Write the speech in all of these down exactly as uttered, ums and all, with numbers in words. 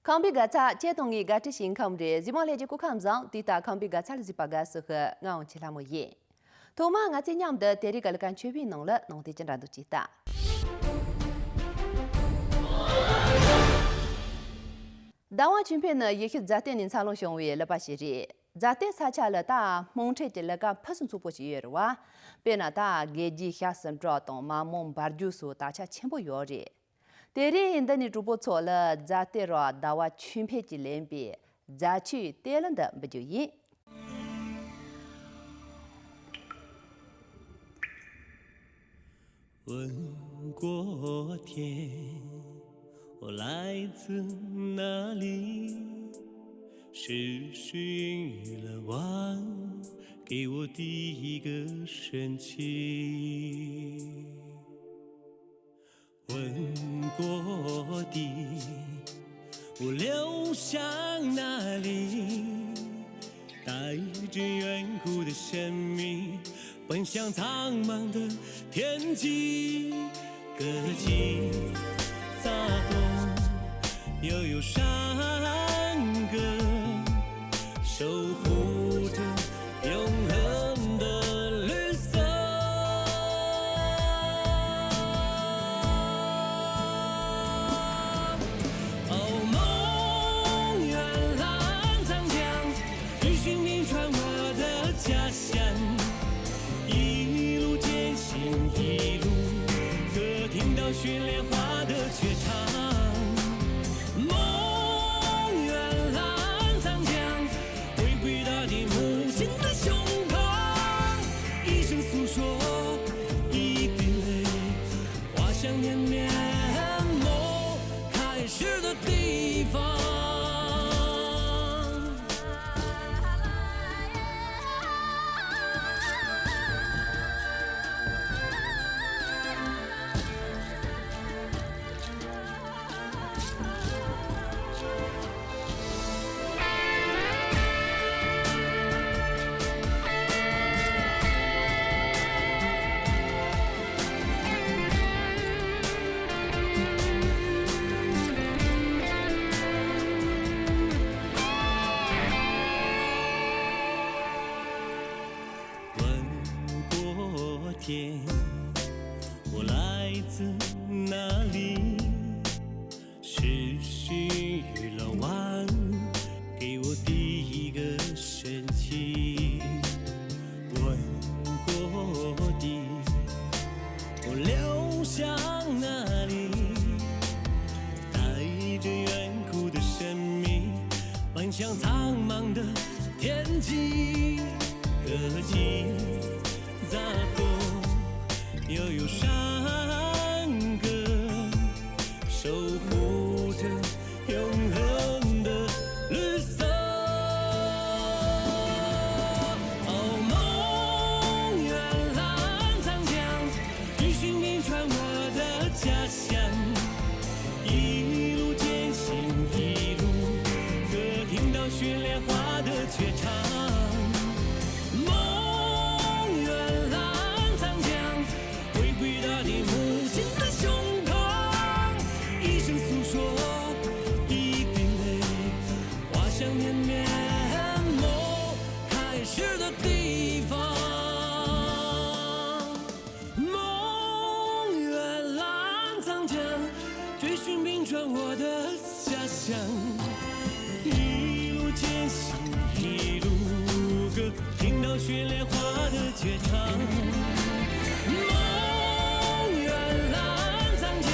ཁམས་པའི་དགའ་ཚལ་ཁྱེད་དང་ངའི་དགའ་སྤྲོའི་ཞིང་ཁམས་རེད། གཟིགས་མོ་ལྷན་རྒྱས་སྐུ་ཁམས་བཟང་། དུས་ལྟར་ཁམས་པའི་དགའ་ཚལ་གཟིགས་པར་དགའ་བསུ་ཞུ། ང་དབང་ཆེན་ལྷ་མོ་ཡིན། ཐོག་མར་ང་ཚོས་མཉམ་དུ་དེ་རིང་གི་ལས་ཀ་མཆོད་པའི་ནང་ལ་ནང་དོན་ཅི་འདྲ་འདུག་ཅེས་ལྟ། ཟླ་བ་ཆོས་འཕེལ་ནི་ཡེ་ཤུ་རྫ་སྟོད་ནས་འཚར་ལོངས་བྱུང་བའི་ཀླད་པ་ཞིག་རེད། རྫ་སྟོད་ས་ཆ་ལ་ད་དམངས་ཁྲོད་ཀྱི་ལས་ཀ་ཕུན་སུམ་ཚོགས་པོ་ཞིག་ཡོད་རེད་བ། དཔེར་ན་ད་དགེ་རྒྱས་ཤ་ཟི་འབྲུག་དང་མ་མོ་འབར་རྒྱུག་སོགས་དར་ཆ་ཆེན་པོ་ཡོད་རེད། དེ་རིང་འདི་ནས་གྲོགས་པོ་ཚོ་ལ་རྫ་སྟོད་ར་ཟླ་བ་ཆོས་འཕེལ་གྱིས་ལེན་པའི་རྫ་ཆུའི་སྟོད་ལ་འདི་འབུལ་རྒྱུ་ཡིན། 问过天，我来自哪里？是谁予了我，给我第一个深情。 问过地，我流向哪里？带着远古的神秘，奔向苍茫的天际。歌姬砸动悠悠山歌，守护着 永恒的绿色。哦，梦圆浪长江，追寻并穿过的家乡，一路艰辛，一路歌，听到训练花的绝唱。梦圆浪长江， 回归大地母亲的胸膛，一声诉说，一滴泪，画向绵绵梦开始的地方。 问过天，我来自哪里？ 是谁予了我，给我第一个深情？问过地，我流向哪里？带着远古的神秘，奔向苍茫的天际。歌姬砸动悠悠山歌， 守护着永恒的绿色。哦，梦圆浪长江，追寻并穿过的家乡，一路艰辛，一路歌，听到训练花的绝唱。梦圆浪长江， 回归大地母亲的胸膛，一声诉说，一滴泪，画向绵绵梦开始的地方。梦圆浪长江，追寻并穿过的家乡，一路艰辛，一路歌， 听到训练花的绝唱。梦圆浪长江，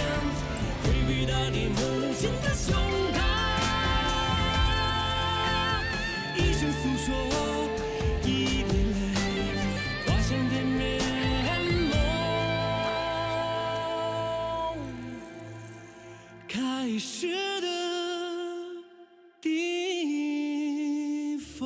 回归大地母亲的胸膛。一声诉说，一滴泪，画向绵绵梦开始的 地方。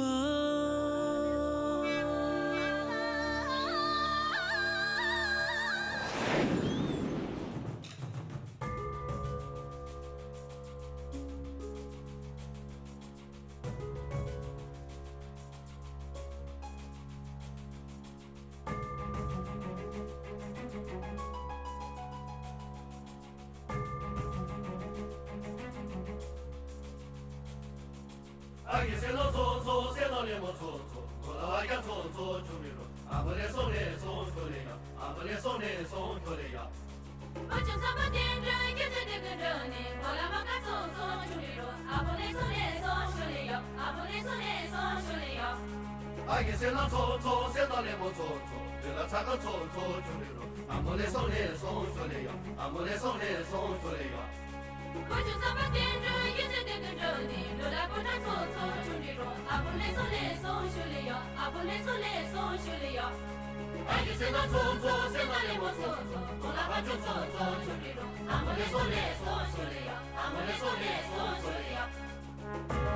ཨ་ཡེ་སེ་ལོ་ཚོ་ཚོ་སེ་ལོ་ལེ་མོ་ཚོ་ཚོ་གོ་ལ་བ་རྒྱ་ཚོ་ཚོ་ཆུ་རི་རོ། ཨ་མོ་ལེ་སོ་ལེ་སོ་ཤོ་ལེ་ཡ། ཨ་མོ་ལེ་སོ་ལེ་སོ་ཤོ་ལེ་ཡ། ཨོ་ཅོ་སམ་པ་ཏན་ཏན་ཡེ་ཙེ་ཏེ་ཀུན་ཏུ་ནི་གོ་ལ་མ་ཀ་ཚོ་ཚོ་ཆུ་རི་རོ། ཨ་མོ་ལེ་སོ་ལེ་སོ་ཤོ་ལེ་ཡ། ཨ་མོ་ལེ་སོ་ལེ་སོ་ཤོ་ལེ་ཡ། ཨ་ཡེ་སེ་ལོ་ཚོ་ཚོ་སེ་ལོ་ལེ་མོ་ཚོ་ཚོ་ལེ་ལ་ཚ་ཀ་ཚོ་ཚོ་ཆུ་རི་རོ། ཨ་མོ་ལེ་སོ་ལེ་སོ་ཤོ་ལེ་ཡ། ཨ་མོ་ལེ་སོ་ལེ་སོ་ཤོ་ལེ་ཡ། ཨོ་ཅོ་སམ་པ་ཏན་ཏན་ཡེ་ཙེ་ཏེ་ཀུན་ཏུ་ནི་ལོ་ལ་ཀོ་ཏ་ཚོ་ཚོ་ཆུ་རི་རོ། ཨ་མོ་ལེ་སོ་ལེ་སོ་ཤོ་ལེ་ཡ། ཨ་མོ་ལེ་སོ་ལེ་སོ་ཤོ་ལེ་ཡ། ཨ་ཡེ་སེ་ལོ་ཚོ་ཚོ་སེ་ལོ་ལེ་མོ་ཚོ་ཚོ་གོ་ལ་བ་ཅོ་ཚོ་ཚོ་ཆུ་རི་རོ། ཨ་མོ་ལེ་སོ་ལེ་སོ་ཤོ་ལེ་ཡ། ཨ་མོ་ལེ་སོ་ལེ་སོ་ཤོ་ལེ་ཡ།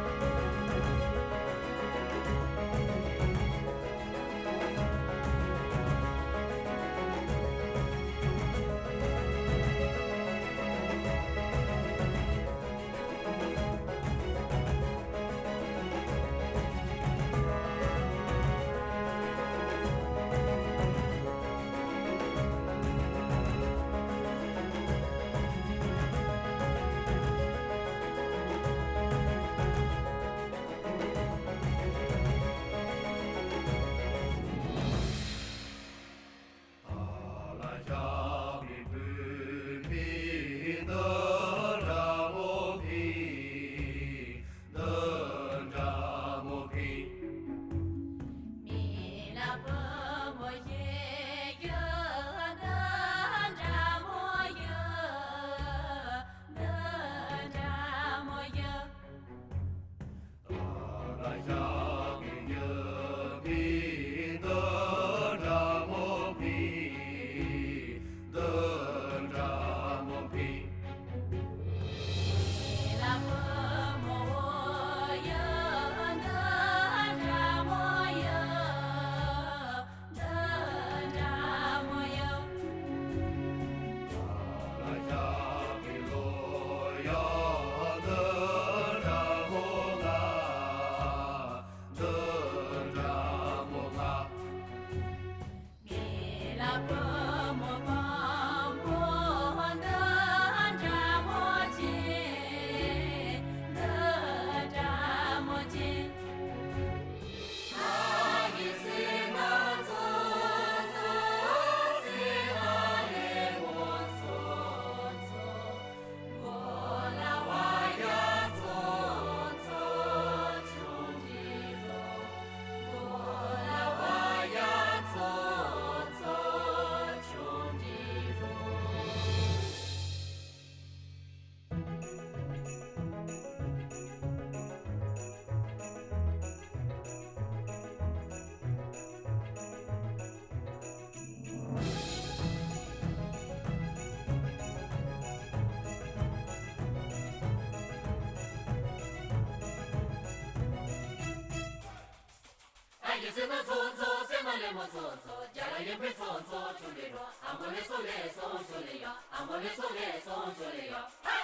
ཨ་ཡེ་སེ་ལོ་ཚོ་ཚོ་སེ་ལོ་ལེ་མོ་ཚོ་ཚོ་རྒྱ་ལ་ཡེ་པེ་ཚོ་ཚོ་ཆུ་ལེ་རོ། ཨ་མོ་ལེ་སོ་ལེ་སོ་ཤོ་ལེ་ཡ། ཨ་མོ་ལེ་སོ་ལེ་སོ་ཤོ་ལེ་ཡ། ཧེ།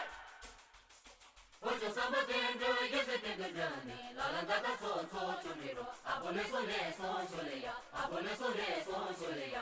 ཨོ་ཅོ་སམ་པ་ཏན་ཏན་ཡེ་ཙེ་ཏེ་ཀུན་ཏུ་ནི་ལ་ལ་ད་ད་ཚོ་ཚོ་ཆུ་ལེ་རོ། ཨ་མོ་ལེ་སོ་ལེ་སོ་ཤོ་ལེ་ཡ། ཨ་མོ་ལེ་སོ་ལེ་སོ་ཤོ་ལེ་ཡ།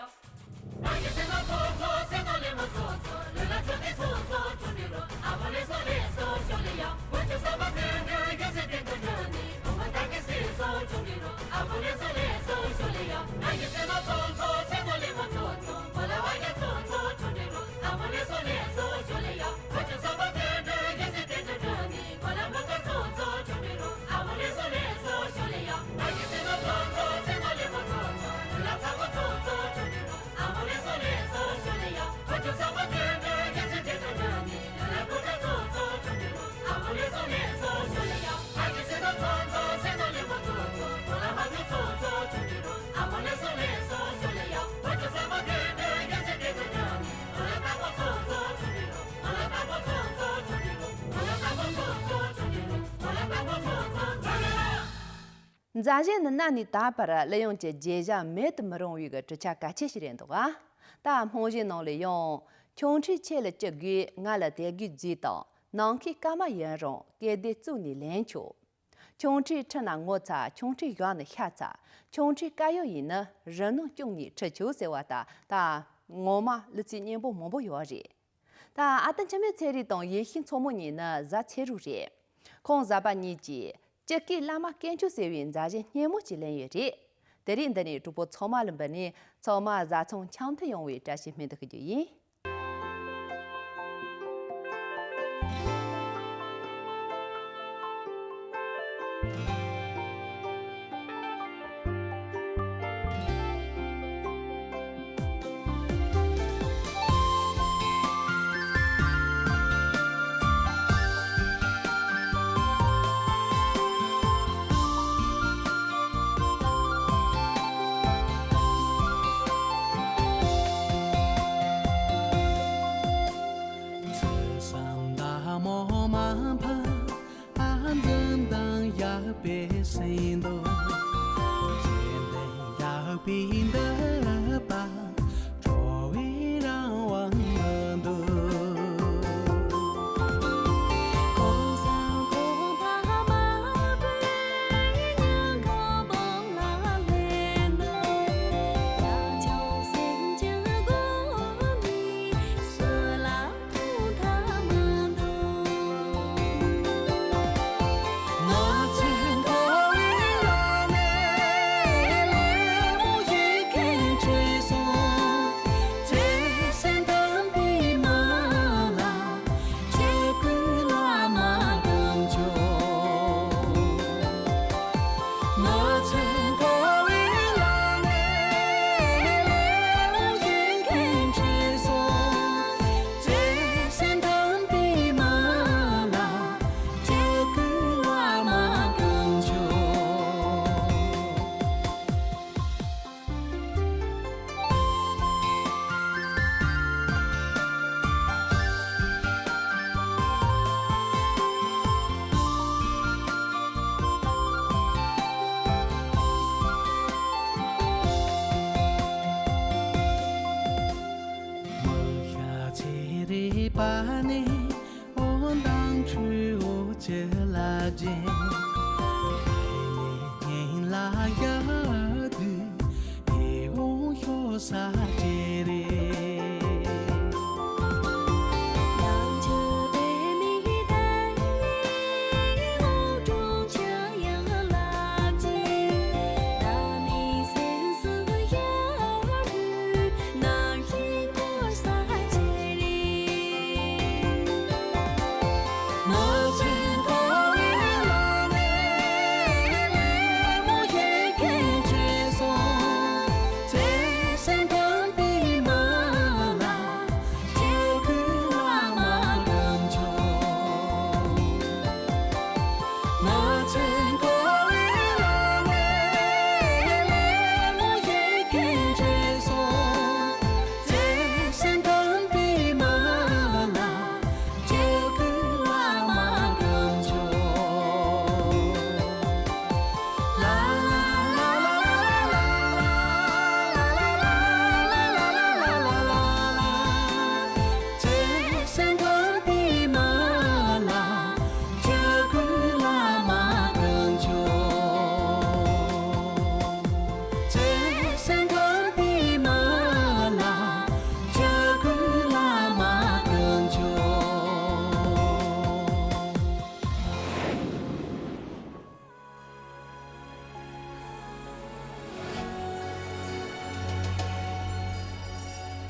ཨ་ཡེ་སེ་ལོ་ཚོ་ཚོ་སེ་ལོ་ལེ་མོ་ཚོ་ཚོ་ལེ་ལ་ཆོ་ཏེ་ཚོ་ཚོ་ཆུ་ལེ་རོ། ཨ་མོ་ལེ་སོ་ལེ་སོ་ཤོ་ལེ་ཡ། ཨོ་ཅོ་སམ་པ་ཏན་ཏན་ཡེ་ཙེ་ཏེ་ཀུན་ཏུ་ནི་ཨོ་མ་ད་ཀེ་སེ་སོ་ཆུ་ལེ་རོ། ཨ་མོ་ལེ་སོ་ལེ་སོ་ཤོ་ལེ་ཡ། ཨ་ཡེ་སེ་ལོ་ཚོ་ཚོ་སེ་ལོ་ལེ་མོ་ཚོ་ཚོ་གོ་ལ་བ་རྒྱ་ཚོ་ཚོ་ཆུ་ལེ་རོ། ཨ་མོ་ལེ་སོ་ལེ་སོ་ཤོ་ལེ་ཡ། ཨོ་ཅོ་སམ་པ་ཏན་ཏན་ཡེ་ཙེ་ཏེ་ཀུན་ཏུ་ནི་གོ་ལ་མ་ཀ་ཚོ་ཚོ་ཆུ་ལེ་རོ། ཨ་མོ་ལེ་སོ་ལེ་སོ་ཤོ་ལེ་ཡ། ཨ་ཡེ་སེ་ལོ་ཚོ་ཚོ་སེ་ལོ་ལེ་མོ་ཚོ་ཚོ་ལ་ཚ་མོ་ཚོ་ཚོ་ཆུ་ལེ་རོ། ཨ་མོ་ལེ་སོ་ལེ་སོ་ཤོ་ལེ་ཡ། ཨོ་ཅོ་སམ་པ་ཏན་ཏན་ཡེ་ཙེ་ཏེ་ཀུན་ཏུ་ནི་ལ་ལ་ཀོ་ཏ་ཚོ་ཚོ་ཆུ་ལེ་རོ། ཨ་མོ་ལེ་སོ་ལེ་སོ་ཤོ་ལེ་ཡ། ཨ་ཡེ་སེ་ལོ་ཚོ་ཚོ་སེ་ལོ་ལེ་མོ་ཚོ་ཚོ་གོ་ལ་མ་ཚོ་ཚོ་ཆུ་ལེ་རོ། ཨ་མོ་ལེ་སོ་ལེ་སོ་ཤོ་ལེ་ཡ། ཨོ་ཅོ་སམ་པ་ཏན་ཏན་ཡེ་ཙེ་ཏེ་ཀུན་ཏུ་ནི་གོ་ལ་ཏ་མོ་ཚོ་ཚོ་ཆུ་ལེ་རོ། གོ་ལ་ཏ་མོ་ཚོ་ཚོ་ཆུ་ལེ་རོ། གོ་ལ་ཏ་མོ་ཚོ་ཚོ་ཆུ་ལེ་རོ། གོ་ལ་ཏ་མོ་ཚོ་ཚོ་ཆུ་ལེ་རོ། མཛའ་གཞས་ནི་གནའ་ནས་ད་བར་གླུ་དབྱངས་ཀྱི་བརྗོད་བྱ་མེད་དུ་མི་རུང་བའི་གྲུབ་ཆ་གལ་ཆེ་ཞིག་རེད་འདུག་ཨ། ད་རྨང་གཞིའི་ནང་ལ་ཡང་ཁྱུང་ཁྲིའི་ཆེད་ལ་ཅི་དགོས། ང་ལ་དད་གུས་མཛོད་དང་། ནམ་མཁའི་སྐར་མ་ཡིན་རུང་སྐྱིད་ལྡེ་བཙུགས་ནས་ལེན་ཆོག། ཁྱུང་ཁྲིའི་ཁྲི་ན་ངོ་ཚ། ཁྱུང་ཁྲིའི་ཞབས་ན་ཤ་ཚ། ཁྱུང་ཁྲིའི་དཀར་ཡོལ་ཡིན་ན་རི་ནང་སྐྱོང་ནས་ཁྲིད་ཆོག་ཟེར་བ་ད་ད་ངོ་མ་གླུ་ཚིག་སྙན་པོ་མང་པོ་ཡོད་རེད། ད་ཨ་ཏི་འཆི་མེད་ཚེ་རིང་དང་ཡེ་ཤེས་མཚོ་མོ་གཉིས་ནི་གཟའ་ཚེ་རོགས་རེད། ཁོང་གཟའ་པ་གཉིས་ཀྱིས་ སྤྱི་སྐད་བླ་མ་དཀོན་མཆོག་ཟེར་བའི་མཛའ་གཞས་སྙན་མོ་ཅིག་ལེན་ཡོད་རེད། དེ་རིང་འདི་ནས་གྲོགས་པོ་ཚང་མ་ལ་འབུལ་ནས་ཚང་མ་བཟའ་ཚང་འཆམ་མཐུན་ཡོང་བའི་བཀྲ་ཤིས་སྨོན་འདུན་ཞུ་རྒྱུ་ཡིན། ཚེ་བསམ་ཟླ་མོ་མ་ཕམ། ཨ་འཛུམ་མདངས་ཡག་པའི་སེམས་མདོག་གཞན་དོན་ཡག་པའི་འདོད་པ། འགྲོ་བའི་རང་དབང་མི་འདུག་གོང་ས་གོང་འཕེལ་མ་བོས་ཉམས་ཁ་བོ་ལ་ལྷན་དུ། ཡ་ཆོག་སེམས་ཀྱི་སྒོ་ནས་སུ་ལ། མ་ཤ་ཚེ་རིལ་པ་ནས། འོ་མདངས་ཆུ་བོ་བཅུ་ལ་བརྒྱན། ལྷའི་གཉེན་ལ་བཞག་དུས་ཡིད་འོང་ཤོག་ས་ཅི་རེད།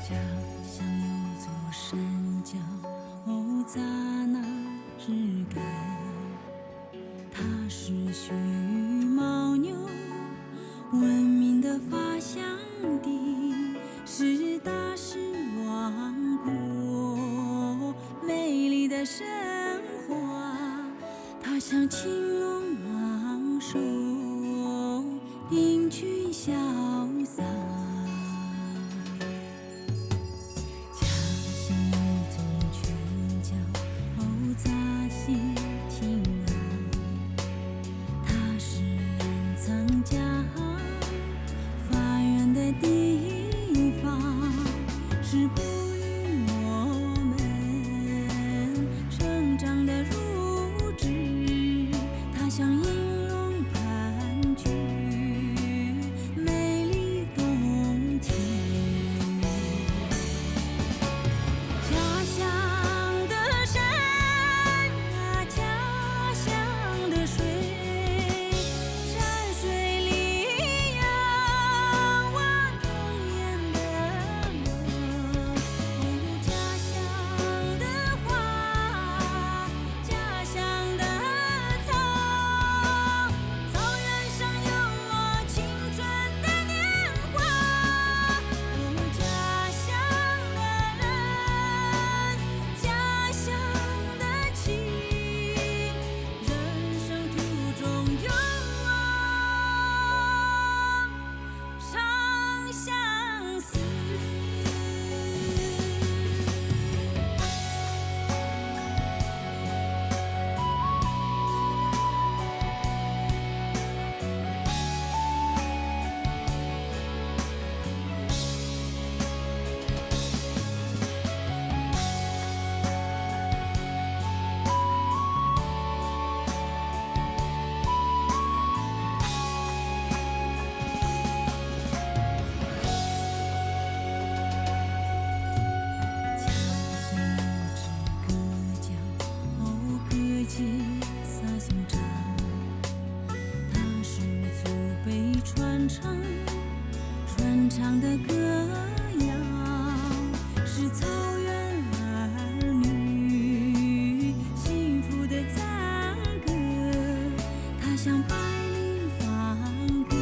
家乡有座山脚，哦，在那日干。 它是蓄牦牛文明的发祥地，是大食王国美丽的神话。它像青龙昂首，英俊潇洒。 家乡有座泉脚，哦，扎西青海。它是澜沧江发源的地方，是哺育我们成长的乳汁。像百里芳格，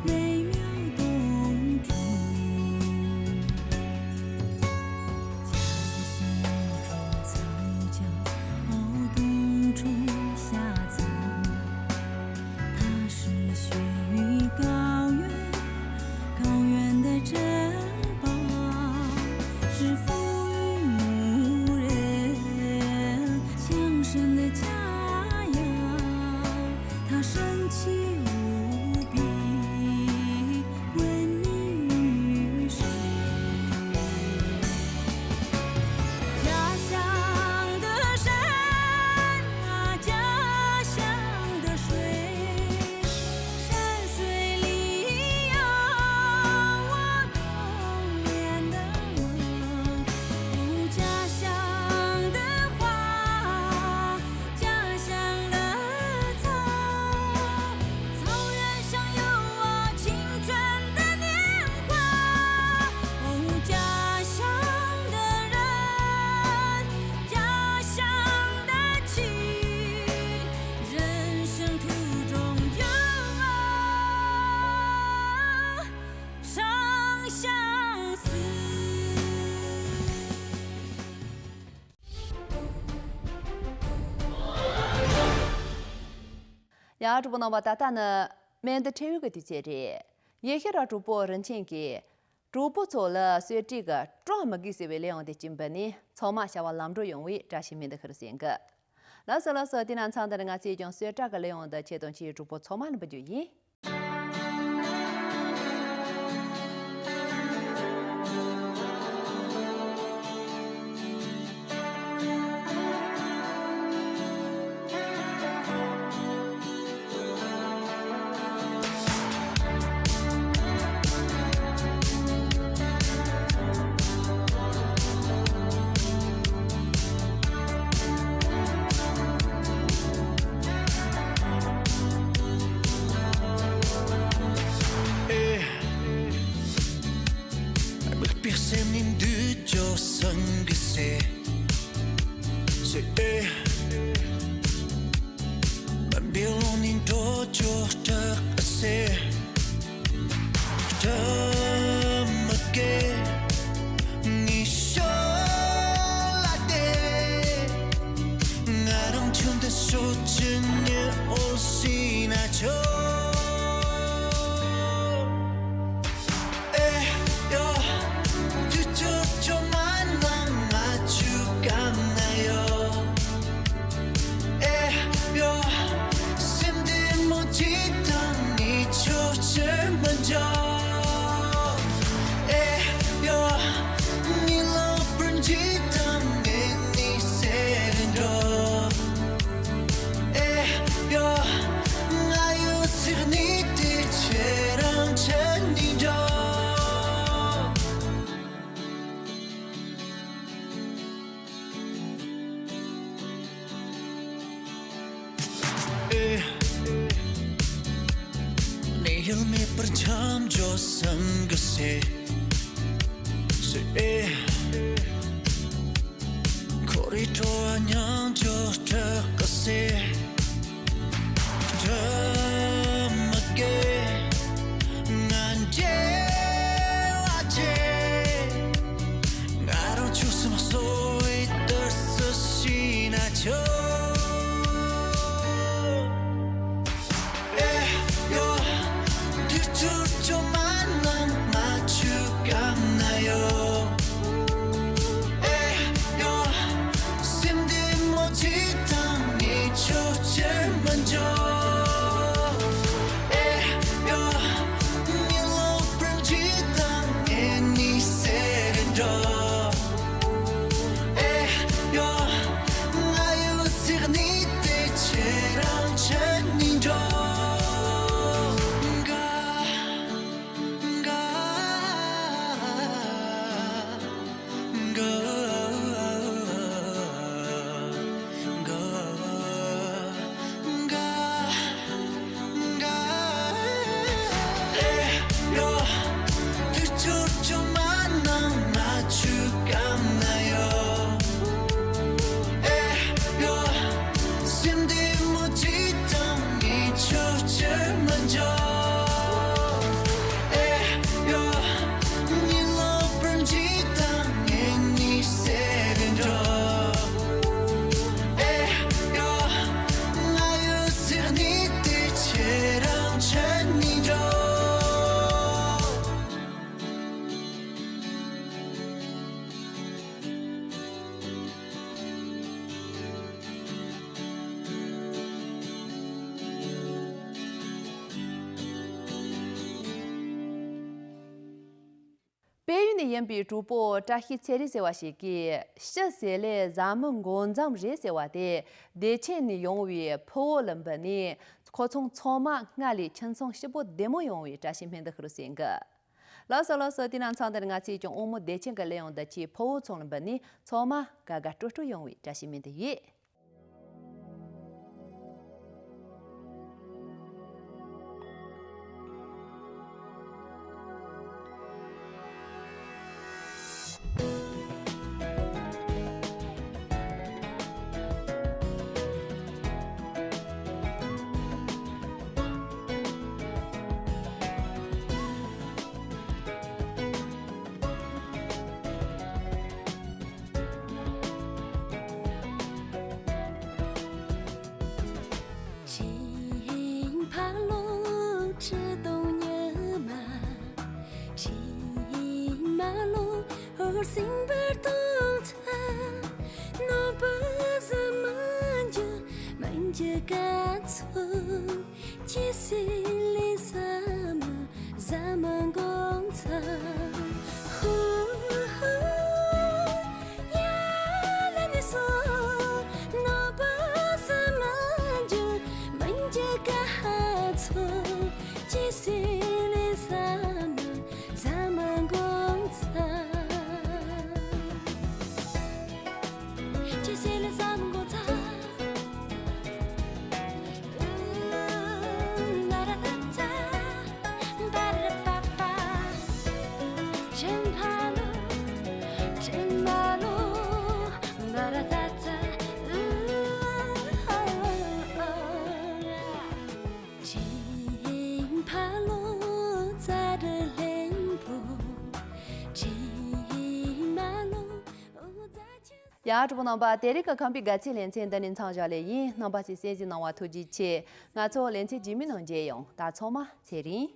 美妙动听。家乡有种草叫冬虫夏草，它是雪域高原，高原的珍宝，是哺育牧人 乡绅的佳肴，它神奇无比，闻名于世。家乡的山啊，家乡的水， 山水里有我童年的梦，哦，家乡的花，家乡的草，草原上有我青春的年华，哦，家乡的人，家乡的情。 人生途中有我长相思。 ཡ། གྲོགས་པོ་རྣམ་པ། ད་ལྟ་ནི་སྨན་བདེ་འཕྲེད་ཡོལ་གྱི་དུས་ཚོད་རེད། ཡེ་ཤེས་ར་གྲོགས་པོ་རིན་ཆེན་གྱིས། གྲོགས་པོ་ཚོ་ལ་གསོལ་རས་ཀྱི་སྤྲོ་མི་དགོས་ཟེར་བའི་གླེང་བ་དེ་གཅིག་འབུལ་ནས་ཚང་མ་བྱ་བ་ལམ་འགྲོ་ཡོང་བའི་བཀྲ་ཤིས་སྨོན་འདུན་ཞུ་རུ་ཟེར་གི། ལགས་སོ་ལགས་སོ། དེ་ན་མཚམས་འདིར་ང་ཚོས་ཀྱང་གསོལ་རས་ཀྱི་གླེང་བ་འདི་ཁྱེད་དང་ཁྱེད་ཀྱི་གྲོགས་པོ་ཚང་མ་ལ་འབུལ་རྒྱུ་ཡིན། དེ་ཡིན་པའི་གྲོགས་པོ་བཀྲ་ཤིས་ཚེ་རིང་ཟེར་བ་ཞིག་གིས། ཕྱི་ཟེར་ལེ་བཟའ་མི་མགོ་མཚམས་རེད་ཟེར་བ་དེ། བདེ་ཆེན་ནས་ཡོང་བའི་ཕུ་བོ་ལ་འབུལ་ནས། ཁོ་ཚང་ཚང་མ་སྔར་ལས་ཁྱིམ་ཚང་སྐྱིད་པོ་བདེ་མོ་ཡོང་བའི་བཀྲ་ཤིས་སྨོན་འདུན་ཞུ་རུ་ཟེར་གི། ལགས་སོ་ལགས་སོ། དེ་ན་མཚམས་འདིར་ང་ཚོས་ཀྱང་དབང་མོ་བདེ་ཆེན་གྱི་གླུ་དབྱངས་འདི་ཆེ་ཕུ་བོ་ཚང་ལ་འབུལ་ནས། ཚང་མ་དགའ་དགའ་སྤྲོ་སྤྲོ་ཡོང་བའི་བཀྲ་ཤིས་སྨོན་འདུན་ཡོད། ཡ། གྲོགས་པོ་རྣམ་པ། དེ་རིང་གི་ཁམས་པའི་དགའ་ཚལ་ལེ་ཚན་འདི་ནས་མཚམས་བཞག་ལེ་ཡིན། རྣམ་པ་ཚོས་གསན་གཟིགས་གནང་བ་ཐུགས་རྗེ་ཆེ། ང་ཚོ་ལེ་ཚན་རྗེས་མའི་ནང་མཇལ་ཡོང་། ད་ཚང་མ་ཚེ་རིང་།